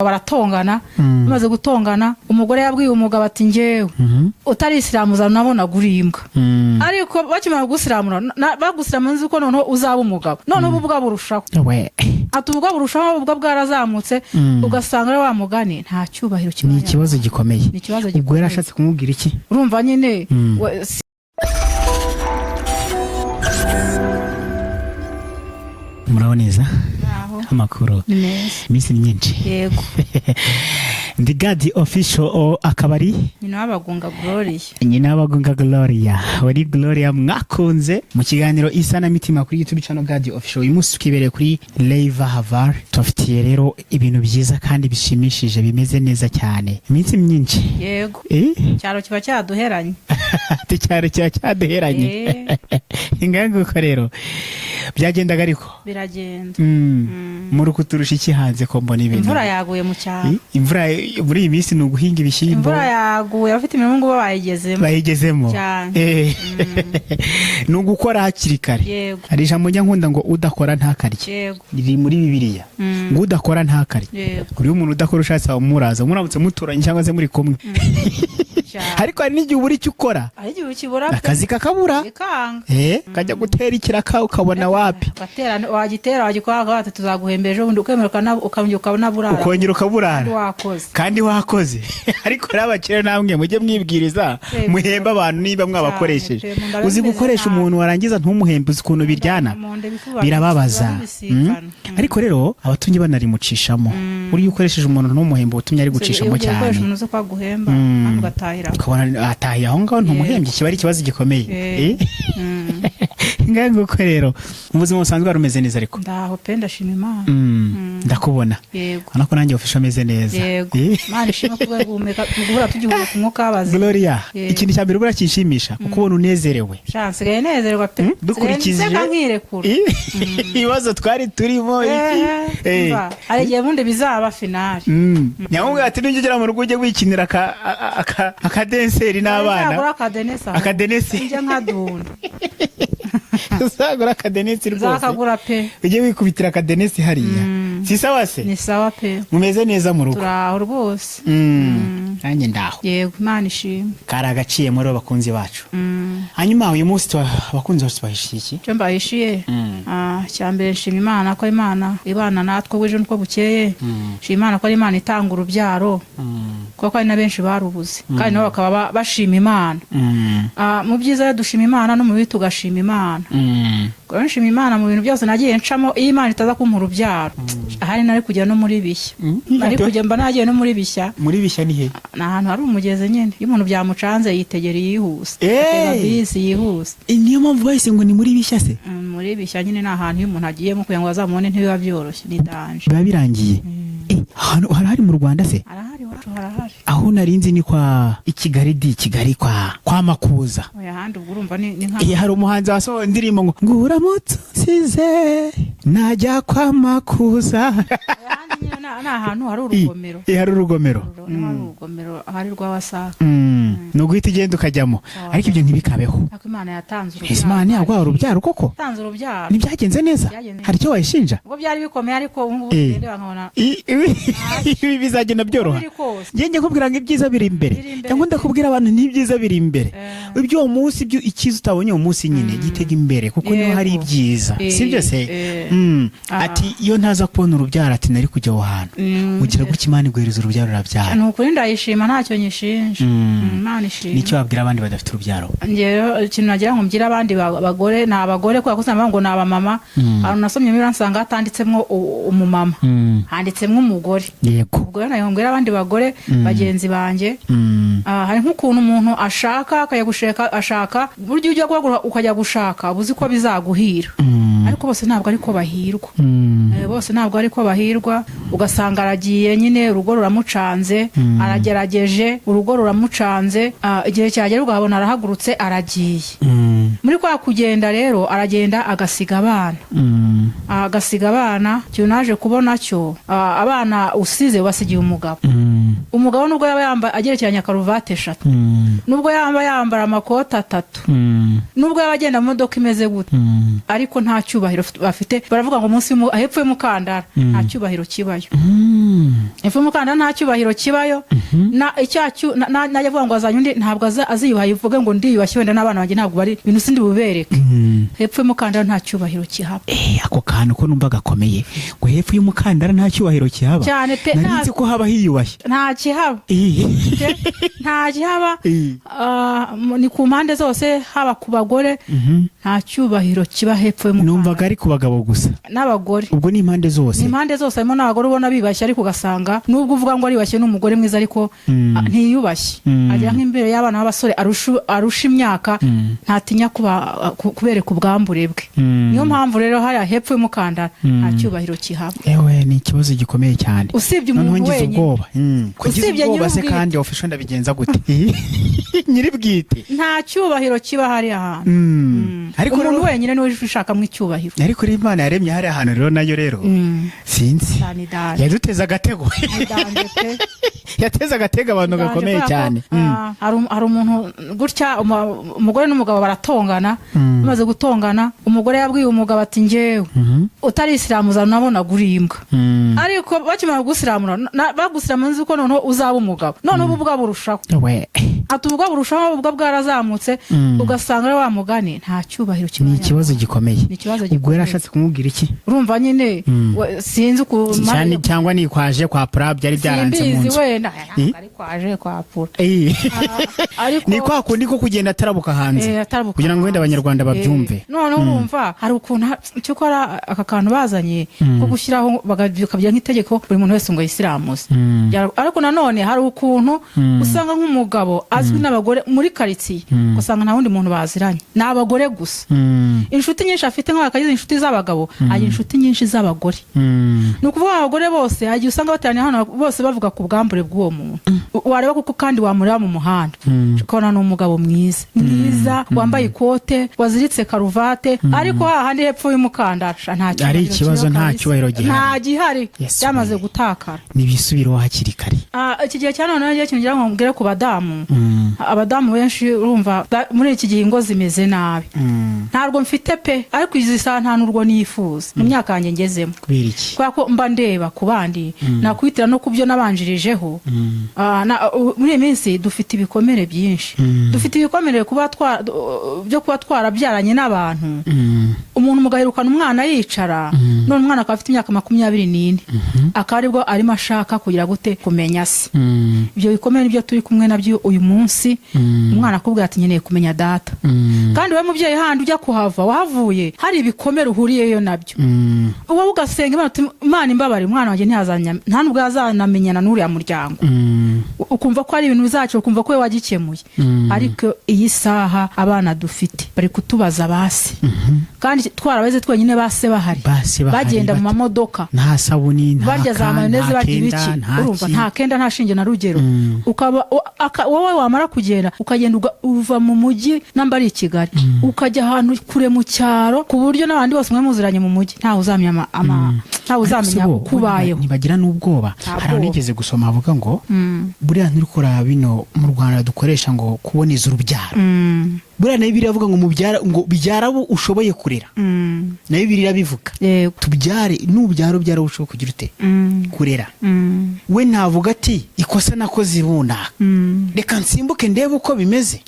Baratongana. Bamaze gutongana, umugore yabwiye umugabo ati: "Njyewe utarisiramuza nabonaga uri imbwa, ariko bakimara kugusiramura, bagusiramura nzi ko noneho uzaba umugabo, noneho ubu bwa burushaho." We. Ati ubwo burushaho, ubwo bwarazamutse, ugasanga ari wa mugani, nta cyubahiro Ni kibaye. ikibazo gikomeye. Ni ikibazo Ubwo gikomeye. yari ashatse kumubwira iki? Urumva nyine Muraho neza? Aho. Amakuru? Ni meza. Iminsi ni myinshi. Yego. Ndi Gadi Official o akabari. Nyina w'Abagunga Gloria. Nyina w'Abagunga Gloria, wari Gloria mwakunze mu kiganiro Isanamitima kuri YouTube channel Gadi Official. Uyu munsi tukibereye kuri Leiva Havar. Tubafitiye rero ibintu byiza kandi bishimishije, bimeze neza cyane. Iminsi myinshi. Yego. Eh? Icyaro kiba cyaduheranye. Icyaro kiba cyaduheranye. Inganguko rero byagendaga ariko. Biragenda. Muri kuturusha iki hanze ko mbona ibintu? Imvura yaguye mu cyaro. Eh, imvura muri iyi minsi ni uguhinga ibishyimbo. Imvura yaguye, abafite imirimo ngubu bayigezemo. Bayigezemo. Cyane. Eh, ni ugukora hakiri kare. Yego. Hari ijambo njya nkunda ngo "Udakora ntakarye." Riri muri Bibiliya. Ngo "Udakora ntakarye." Uriya umuntu udakora, ushatse wamuraza muramutse muturanye cyangwa se muri kumwe. Cyane. Ariko hari n'igihe ubura icyo ukora. Hari igihe ukibura pe. Akazi kakabura. Bikanga. Eh, kajya gutera ikiraka ukabona wapi. Ugatera, wagitera, wagikora, bati tuzaguhemba ejo bundi, ukemera, ukongera ukanaburara. Ukongera ukaburara. Kandi wakoze. Kandi wakoze. Ariko rero abakire namwe mujye mwibwiriza, Yego. muhembe abantu niba mwabakoresheje. Cyane pe, mu nda Uzi bimeze gukoresha nabi. umuntu warangiza ntumuhembe, uzi ukuntu biryana? Mu nda ibifu Birababaza. biba bisikana. Ariko rero abatumye banarimucishamo. Uriya ukoresheje umuntu ntumuhembe, utumye ari gucishamo Ugiye gukoresha cyane. umuntu uzi ko aguhemba, kandi ugatahira. Ukabona atahiye aho ngaho ntumuhembye, kiba ari ikibazo gikomeye. Eh. Eh? Ngaho rero mu buzima busanzwe wari umeze neza ariko? Ndaho pe, ndashima Imana. Ndakubona. Yego. Urabona ko nanjye official ameze neza. Yego. Eh? Imana ishimwe kubwo guhumeka, guhora tugihumeka umwuka w'abazima. Gloria, Yego. ikintu cya mbere buriya kinshimisha kukubona unezerewe. Sha, nsigaye nezerwa pe. Dukurikije Nsigaye nseka nkirekura. Ibibazo twari turimo iki. Eh, umva, hari igihe bundi bizaba finale. Nyamubwira ati nujya ugera mu rugo ujye wikinira akadenseri n'abana. Nzagura akadenesi aho. Akadenesi. Njye nkadunda. Uzagura akadenesi rwose. Nzakagura pe. Ujye wikubitira akadenesi hariya. Si sawa se? Ni sawa pe. Mumeze neza mu rugo? Turaho rwose. Nanjye ndaho. Yego, Imana ishimwe. Kari agaciye muri abakunzi bacu. Hanyuma uyu munsi abakunzi bacu tubahishiye iki? Icyo mbahishiye, icya mbere nshima Imana ko Imana ibana natwe bwije nuko bukeye. Nshima Imana ko ari Imana itanga urubyaro, kuko hari na benshi barubuze kandi nabo bakaba bashima Imana. Mu byiza rero dushima Imana, no mu bibi tugashima Imana. Rero nshima Imana mu bintu byose nagiye ncamo. Iyo Imana itaza kumpa urubyaro, ahari nari kujya no muri bishya. Nari kujya mba nagiye no muri bishya. Muri bishya ni he? Ni ahantu hari umugezi nyine. Iyo umuntu byamucanze yitegera iyihuse, Eh! atega bisi yihuse. Eh, niyo mpamvu bahise ngo ni muri bishya se? Muri bishya nyine ni ahantu iyo umuntu agiyemo kugira ngo bazamubone ntibiba byoroshye, ni danger. Biba birangiye. Eh, ahantu harahari mu Rwanda se? Harahari, iwacu harahari. Aho narinzi ni kwa i Kigali di Kigali kwa Makuza. Oya, ahandi ubwo urumva ni nka Eh, hari umuhanzi wasohoye indirimbo ngo "Uramutse unsize najya kwa Makuza." Oya, ahandi nyine ni ahantu hari urugomero. Eh, hari urugomero. Niho hari urugomero, ahari rwa WASAC. Ni uguhita ugenda ukajyamo, ariko ibyo ntibikabeho. Ariko Imana yatanze urubyaro. Ese Imana yaguhaye urubyaro koko? Yatanze urubyaro. Ntibyagenze neza? Byagenze. Hari icyo wayishinja? Ubwo byari bikomeye, ariko ubu ngubu Eh. ndeba nkabona Ibi bizagenda byoroha. biri kose. Njye nkubwira ngo ibyiza biri imbere. Biri imbere. Cyangwa ndakubwira abantu n'ibyiza biri imbere. Eh. Ibyo uwo munsi, ibyo icyiza utabonye uwo munsi nyine, gitega imbere kuko niho hari ibyiza. Eh, Sibyo se? eh. Ah. Ati iyo ntaza kubona urubyaro, ati nari kujya aho hantu. Ugira gutya Imana iguhereza urubyaro, urabyara. Ni ukuri ndayishima, ntacyo nyishinja. Imana ishima. Nicyo wabwira abandi badafite urubyaro? Njyewe ikintu nagira ngo mbwire abandi bagore, ni abagore kubera ko usanga ngo ni abamama. Ahantu nasomye bibiliya nsanga hatanditsemo umumama, handitsemo umugore. Ubwo rero nagira ngo mbwire abandi bagore bagenzi banjye, hari nk'ukuntu umuntu ashaka akajya gushaka, ashaka burya ujya guhaguruka ukajya gushaka uba uzi ko bizaguhira, ariko bose ntabwo ariko bahirwa. Eh, bose ntabwo ariko bahirwa. Ugasanga aragiye nyine, urugo ruramucanze, aragerageje urugo ruramucanze. Igihe cyagera ugahabona arahagurutse aragiye. Muri kwa kugenda rero aragenda agasiga abana. Agasiga abana. Ikintu naje kubona cyo, abana usize ubasigiye umugabo. Umugabo nubwo yaba yambaye agerekeranya karuvati eshatu, nubwo yaba yambara amakoti atatu, nubwo yaba agenda mu modoka imeze gute, ariko nta cyubahiro bafite. Baravuga ngo munsi hepfo y'umukandara nta cyubahiro kibayo. Hepfo y'umukandara nta cyubahiro kibayo. Na icya najya avuga ngo azanye undi, ntabwo aziyubaha ivuge ngo ndiyubashye, wenda n'abana banjye ntabwo bari ibintu sindi bubereke. Hepfo y'umukandara nta cyubahiro kihaba. Ako kantu ko numva gakomeye, ngo hepfo y'umukandara nta cyubahiro kihaba. Cyane pe. Nari nzi ko haba hiyubashye. Nta kihaba. Nta kihaba. Ni ku mpande zose, haba ku bagore, nta cyubahiro kiba hepfo y'umukandara. Numvaga ari ku bagabo gusa. N'abagore. Ubwo ni impande zose. Ni impande zose, harimo n'abagore ubona bibashye, ariko ugasanga nubwo uvuga ngo aribashye, ni umugore mwiza, ariko ntiyubashye. Agera nk'imbere y'abana b'abasore arusha imyaka, ntatinya kubereka ubwambure bwe. Niyo mpamvu rero hariya hepfo y'umukandara nta cyubahiro kihaba. Ewe, ni ikibazo gikomeye cyane. Usibye Noneho umuntu ngize wenyine. ubwoba. Ko ngize Usibye ubwoba se nyir'ubwite. kandi official ndabigenza gute nyiri bwite? Nta cyubahiro kiba hariya hantu. Ariko Umuntu rero wenyine niwe ushakamo icyubahiro. Ariko rero Imana yaremye hariya hantu rero, nayo rero sinzi. Ni danger. Yaduteze agatego. Ni danger pe. Yateze agatego abantu Danger gakomeye kubera ko, cyane. Hari umuntu gutya, umugore n'umugabo baratongana. Bamaze gutongana, umugore yabwiye umugabo ati: "Njyewe utarisilamuza nabonaga uri imbwa, ariko bakimara kugusiramura, bagusiramura nzi ko noneho uzaba umugabo, noneho ububwa burushaho." We. Ati ububwa burushaho, ububwa bwarazamutse. Ugasanga ari wa mugani, nta cyubahiro kiba. Ni ikibazo gikomeye. Ni ikibazo Ubwo gikomeye. yari ashatse kumubwira iki? Urumva nyine, sinzi ukuntu. Cyane, cyangwa ni kwaje kwa pura byari byaranze mu Simbizi. nzu. Wenda ntabwo ari kwaje kwa pura. Ariko Ni kwa kundi ko kugenda atarabuka hanze. Atarabuka Kugira ngo wenda hanze. Abanyarwanda babyumve. Noneho urumva hari ukuntu cyokora aka kantu bazanye ko gushyiraho bakabyira nk'itegeko buri muntu wese ngo yisiramuze. Ariko nanone hari ukuntu usanga nk'umugabo azwi n'abagore muri karitsiye, ugasanga nta wundi muntu baziranye, ni abagore gusa. Inshuti nyinshi afite, nk'aho akagize inshuti z'abagabo, agira inshuti nyinshi z'abagore. Ni ukuvuga abagore bose hagiye usanga bateraniye hano bose bavuga ku bwambure bw'uwo muntu. Wareba kuko kandi wamureba mu muhanda, ukabona ni umugabo mwiza mwiza, wambaye ikote, waziritse karuvate, ariko hahandi hepfo y'umukandara nta Ari cyubahiro ikibazo, kiriho nta kabisa. cyubahiro gihari. Nta gihari. Yes, Byamaze we. gutakara. Nibisubireho hakiri kare. Iki gihe cya none rero, ikintu ngira ngo mbwire ku badamu, abadamu benshi urumva muri iki gihe ingo zimeze nabi. Ntabwo mfite pe, ariko izi saha nta n'urwo nifuza mu myaka yanjye ngezemo. Kubera iki? Kubera ko mba ndeba ku bandi, nakwitira no ku byo nabanjirijeho. Muri iyi minsi dufite ibikomere byinshi. Dufite ibikomere byo kuba twarabyaranye n'abantu, umuntu mugaherukana umwana yicara, none umwana akaba afite imyaka 24, akaba aribwo arimo ashaka kugira gute, kumenya se. Ibyo bikomere nibyo turi kumwe nabyo uyu munsi. Umwana akubwira ati: "Nkeneye kumenya data." Kandi wowe mubyeyi handi ujya kuhava, wahavuye hari ibikomere uhuriyeyo nabyo. Wowe ugasenga Imana uti: "Imana imbabare, umwana wanjye nta nubwo yazanamenyana n'uriya muryango." Ukumva ko ari ibintu bizaca, ukumva ko we wagikemuye, ariko iyi saha abana dufite bari kutubaza base, kandi twarabeze twenyine, base bahari. Base bahari, Bagenda mu mamodoka, nta sabuni, nta barya za mayoneze, nta barya kenda, ibiki. nta Urumva, ki. nta kenda, nta shinge na rugero. Ukaba wowe wamara kugenda, ukagenda uva mu mujyi namba ari i Kigali, ukajya ahantu kure mu cyaro, ku buryo n'abandi bose mwe muziranye mu mujyi ntawe uzamenya ntawe uzamenya Ariko se bo, uko ubayeho. Ntibagira n'ubwoba? Nta Hari ahantu bwoba. nigeze gusoma havuga ngo buriya nturi kuraba bino mu Rwanda dukoresha ngo kuboneza urubyaro, buriya nayo biravuga ngo mubyara, ngo byara abo ushoboye kurera. Nayo biriya bivuga tubyare, nubyara ubyara abo ushoboye kugira ute? Kurera. We ntavuga ati: "Ikosa nakoze runaka, reka nsimbuke ndebe uko bimeze,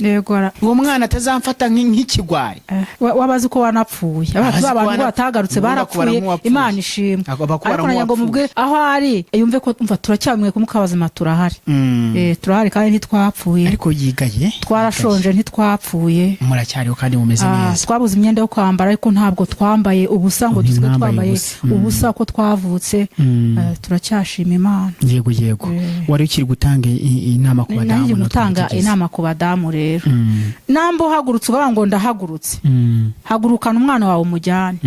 uwo mwana atazamfata nk'ikigwari." Wabazi ko wanapfuye. Abazi ko Abantu batagarutse Ubundi barapfuye. akubara nk'uwapfuye. Imana ishimwe. Bakubara Ariko nagira ngo nk'uwapfuye. mubwire aho ari yumve ko umva turacyamwe kumukabazima, turahari. Turahari kandi ntitwapfuye. Ariko yigaye. Twarashonje, ntitwapfuye. Muracyariho kandi mumeze neza. Twabuze imyenda yo kwambara, ariko ntabwo twambaye ubusa ngo dusigaye Ntimwambaye twambaye ubusa. Ubusa ko twavutse. Turacyashima Imana. Yego, wari ukiri gutanga inama ku badamu. Nanjye Natwe gutanga tugeze. inama ku badamu rero, namba uhagurutse ukavuga ngo ndahagurutse, hagurukana umwana wawe umujyane,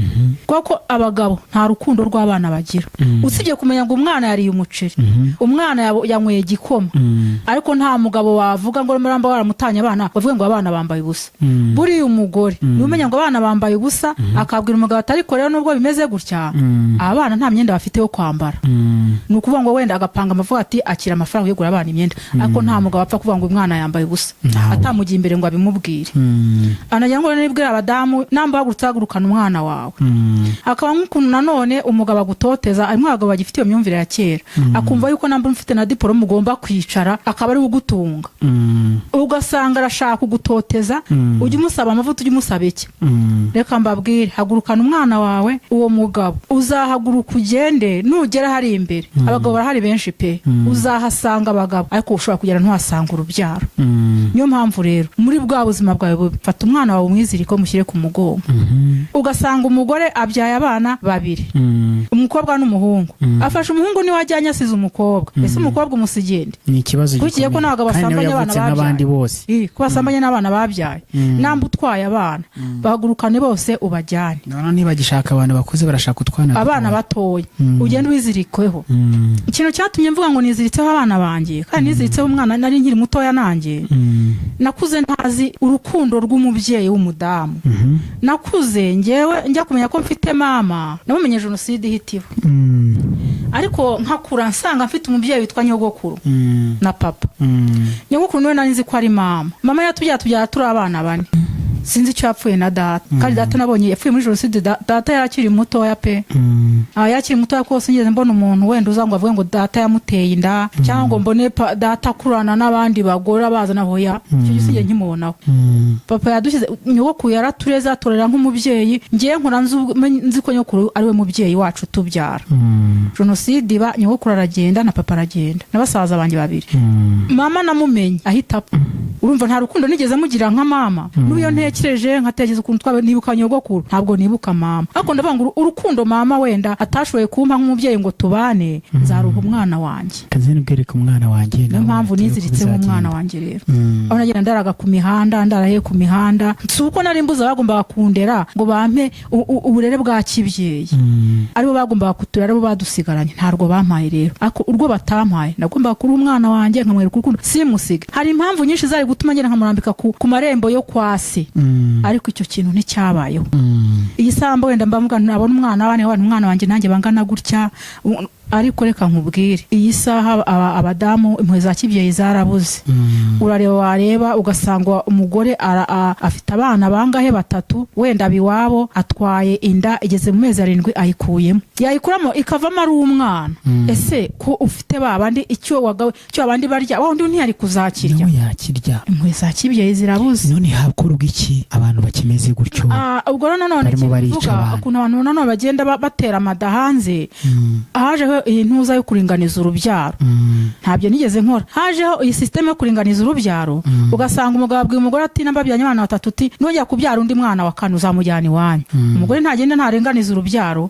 kuko abagabo nta rukundo rw'abana bagira, usibye kumenya ngo umwana yariye umuceri, umwana yanyweye igikoma, ariko nta mugabo wavuga ngo muramba waramutanye abana bavuge ngo abana bambaye ubusa. ubusa. Buriya umugore niwe umenya ngo abana bambaye ubusa, akabwira umugabo ati: "Ariko rero nubwo bimeze gutya, aba bana nta myenda bafite yo kwambara." Ni ukuvuga ngo wenda agapanga amavuga ati: "Akira amafaranga yo kugura abana imyenda." Ariko nta mugabo apfa kuvuga ngo umwana yambaye ubusa Ntawe. atamugiye imbere ngo abimubwire. Anagira ngo nibwira abadamu, namba uhagurutse, hagurukana umwana wawe. Hakaba nk'ukuntu nanone umugabo agutoteza. Harimo abagabo bagifite iyo myumvire ya kera, akumva yuko namba mufite na diporome ugomba kwicara akaba ari we ugutunga. Ugasanga arashaka kugutoteza. Ujya umusaba amavuta, ujya umusaba iki? Reka mbabwire, hagurukana umwana wawe. Uwo mugabo uzahaguruka ugende, nugera hari imbere abagabo barahari benshi pe. Uzahasanga abagabo, ariko ushobora kugera ntuhasanga urubyaro. Niyo mpamvu rero muri bwa buzima bwawe bubi, fata umwana wawe umwizirike, mushyire ku mugongo. Ugasanga umugore abyaye abana babiri, umukobwa n'umuhungu. Afashe umuhungu niwe ajyanye, asize umukobwa. Ese umukobwa umusigiye nde? Ni ikibazo Kurikiye ko gikomeye. n'abagabo Kandi nawe basambanya abana yavutse nk'abandi babyaye. bose. Ih, ko basambanye n'abana babyaye. Namba utwaye abana, bahagurukane bose ubajyane. Noneho ntibagishaka abantu bakuze, barashaka utwana Abana dutoya. batoya, ugende wizirikweho. Ikintu cyatumye mvuga ngo niziritseho abana banjye, kandi niziritseho umwana nari nkiri mutoya nanjye, nakuze ntazi urukundo rw'umubyeyi w'umudamu. Nakuze ngewe njya kumenya ko mfite mama, namumenye jenoside ihita iba. Ariko nkakura nsanga mfite umubyeyi witwa nyogokuru na papa. Nyogokuru niwe nari nzi ko ari mama. Mama yatubyaye, tubyara turi abana bane. Sinzi icyo yapfuye na data, kandi data nabonye yapfuye muri jenoside. Data yari akiri mutoya pe. Ah, yakiri mutoya kose. Ngeze mbona umuntu wenda uza ngo avuge ngo data yamuteye inda, cyangwa ngo mbone data akurana n'abandi bagore abazana, hoya, icyo gihe nkimubonaho. Papa yadushyize, nyogokuru yaratureze, aturera nk'umubyeyi. Ngewe nkura nzi ko nyogokuru ari we mubyeyi wacu tubyara. Jenoside iba, nyogokuru aragenda na papa aragenda na basaza banjye babiri. Mama namumenye ahita apfa. Urumva nta rukundo nigeze mugira nka mama. N'ubu iyo ntekereje, nkatekereza ukuntu twaba, nibuka nyogokuru, ntabwo nibuka mama. Ariko ndavuga ngo urukundo mama wenda atashoboye kumpa nk'umubyeyi ngo tubane, nzaruha umwana wanjye. Kazi nibwereka umwana wanjye. Niyo Nawe mpamvu turebe uko niziritseho bizagenda. umwana wanjye rero. Aho nagenda ndaraga ku mihanda, ndarahe ku mihanda, si uko nari mbuze abagombaga kundera ngo bampe uburere bwa kibyeyi. Aribo bagombaga kuturera, aribo badusigaranye, ntabwo bampaye rero. Ariko urwo batampaye nagombaga kuruha umwana wanjye, nkamwereka urukundo, simusige. Hari impamvu nyinshi zari gutuma ngenda nkamurambika ku marembo yo kwa se, ariko icyo kintu nticyabayeho. Iyi sambu wenda mba mvuga nabona umwana wanjye, umwana wanjye nanjye bangana gutya. Ariko reka nkubwire, iyi saha abadamu impuhwe za kibyeyi zarabuze. Urareba, wareba ugasanga umugore afite abana bangahe, batatu wenda, abiwabo, atwaye inda igeze mu mezi 7, ayikuyemo, yayikuramo ikavamo ari umwana. Ese ko ufite ba bandi, icyo wagawe, icyo abandi barya, wa wundi ntiyari kuzakirya? Nawe yakirya. Impuhwe za kibyeyi zirabuze. None hakorwa iki abantu bakimeze gutyo? Ah, ubwo rero nanone Barimo ikintu barica mvuga, abantu. ukuntu abantu nanone bagenda batera amada hanze. Hajeho iyi ntuza yo kuringaniza urubyaro. Ntabyo nigeze nkora. Hajeho iyi sisiteme yo kuringaniza urubyaro, ugasanga umugabo abwiye umugore ati: "Namba babyaranye abana batatu," uti: "nongera kubyara undi mwana wa kane uzamujyana iwanyu." Umugore ntagenda, ntarenganiza urubyaro.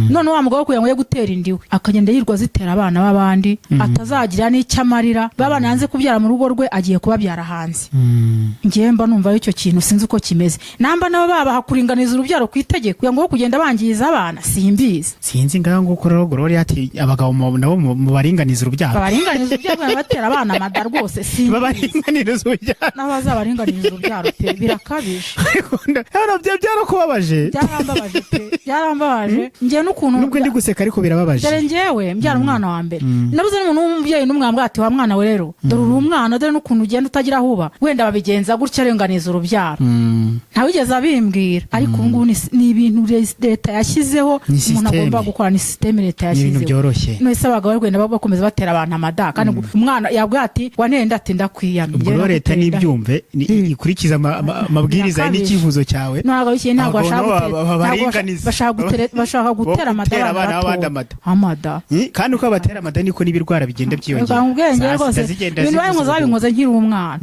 None wa mugabo kugira ngo ye gutera inda iwe, akagenda yirwa azitera abana b'abandi, atazagira n'icyo amarira babana yanze kubyara mu rugo rwe, agiye kubabyara hanze. Ngewe mba numva icyo kintu sinzi uko kimeze, namba nabo babaha kuringaniza urubyaro ku itegeko kugira ngo bo kugenda bangiza abana, simbizi. Sinzi ngaho nguko rero. Gloria ati abagabo nabo mubaringaniza urubyaro. Babaringaniza urubyaro, batera abana amada rwose, simbizi. Babaringaniriza urubyaro. N'abazabaringaniza urubyaro pe, birakabije. Hano byarakubabaje? Byarambabaje pe, byarambabaje njye n'ukuntu Nubwo ndi guseka ariko birababaje. Dore njyewe mbyara umwana wa mbere, nabuze n'umuntu w'umubyeyi n'umwambwa ati: "Wa mwana we rero, dore uri umwana, dore n'ukuntu ugenda utagira aho uba, wenda babigenza gutya, aringaniza urubyaro." Ntawigeze abimbwira. Ariko ubu ngubu ni ibintu leta yashyizeho Ni umuntu système. agomba gukora, ni sisiteme leta Ni ibintu yashyizeho. byoroshye. None se abagabo bari kugenda bakomeza batera abantu amada, kandi umwana yabwiye ati: "Wanenda," ati: "Ndakwiyamye." Ubwo rero leta nibyumve, ikurikize amabwiriza Birakabije. n'icyifuzo cyawe. Ntabwo iki ntabwo Abagabo bashaka nabo babaringaniza. bashaka gutera amada Gutera abana abana b'abandi bato. amada. Amada. Kandi uko batera amada niko n'ibirwara bigenda byiyongera. Ubwenge Za rwose sida zigenda ibintu zivuza babinkoze ubuhuha. babinkoze nkiri umwana.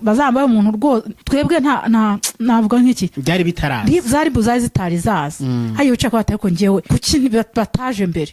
Bazambaye umuntu rwose, twebwe nta navuga nk'iki. Byari bitaraza. Zari zari zitari zaza. Hariya wicaye ko ariko njyewe kuki bataje mbere?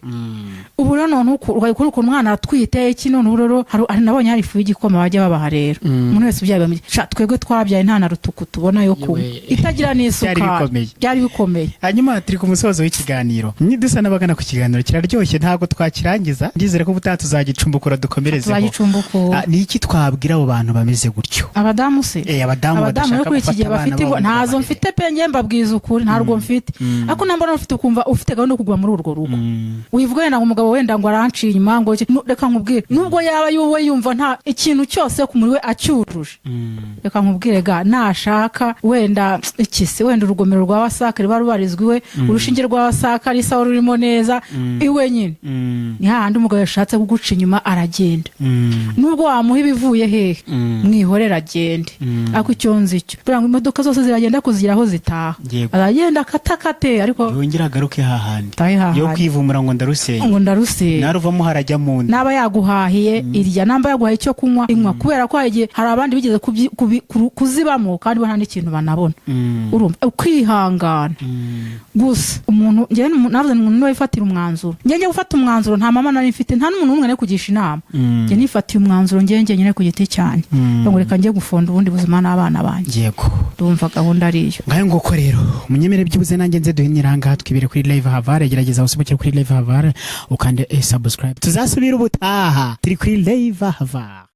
Ubu rero none ukuri ukuntu umwana atwite iki, none ubu rero hari nabonye hari ifu y'igikoma bajya babaha rero. Umuntu wese ubyaye bamenya. Sha, twebwe twabyaye nta na rutuku tubona yo kunywa, Yewe. itagira n'isukari. Byari bikomeye. Byari bikomeye. Hanyuma turi ku musozo w'ikiganiro, ni dusa n'abagana ku kiganiro, kiraryoshye ntabwo twakirangiza. Ndizere ko ubutaha tuzagicumbura. Turagicumbukura, dukomerezeho. Turagicumbukura. Ah, ni iki twabwira abo bantu bameze gutyo? Abadamu se? Abadamu Abadamu badashaka rero kuri iki gufata gihe abana bafite babo ingo ngo ntazo babarere. mfite pe. Njye mbabwiza ukuri, ntarwo mfite, ariko nambona ufite, ukumva ufite gahunda yo kuguma muri urwo rugo, wivuga wenda ngo umugabo wenda ngo aranciye inyuma, ngo iki. Reka nkubwire, nubwo yaba yuwe yumva nta ikintu cyose ku muri we acyujuje, reka nkubwire ga, nashaka wenda iki se, wenda urugomero rwa WASAC ruba rubarizwa iwe, urushinge rwa WASAC ari sawa, rurimo neza iwe nyine, ni hahandi umugabo yashatse kuguca inyuma aragenda. Nubwo wamuha ibivuye hehe, mwihorera agende. Ariko icyo nzi cyo, kugira ngo imodoka zose ziragenda kuzigira aho zitaha. Aragenda akatakate, ariko yongera agaruke hahandi. Tahe hahandi. Yo kwivumura ngo ndarusenya. Ngo ndarusenya. Naruvamo harajya mu nda. Naba yaguhahiye irya, namba yaguhaye icyo kunywa inywa, kubera ko hari igihe hari abandi bigeze kuzibamo kandi bo nta n'ikintu banabona. Urumva kwihangana gusa. Umuntu njyewe navuze ngo umuntu niwe wifatira umwanzuro. Njye njya gufata umwanzuro, nta mama nari mfite, nta n'umuntu n'umwe nari kugisha inama. Njye nifatiye umwanzuro njyewe njyenyine ku giti cyanjye, ngo reka njye gufonda ubundi buzima n'abana banjye. Ndumva gahunda ari iyo. Ngayo nguko rero, munyemere byibuze nanjye nze duhinira ahangaha. Twibere kuri Live Havare. Gerageza usohokere kuri Live Havare, ukande subscribe. Tuzasubira ubutaha, turi kuri Live Havare.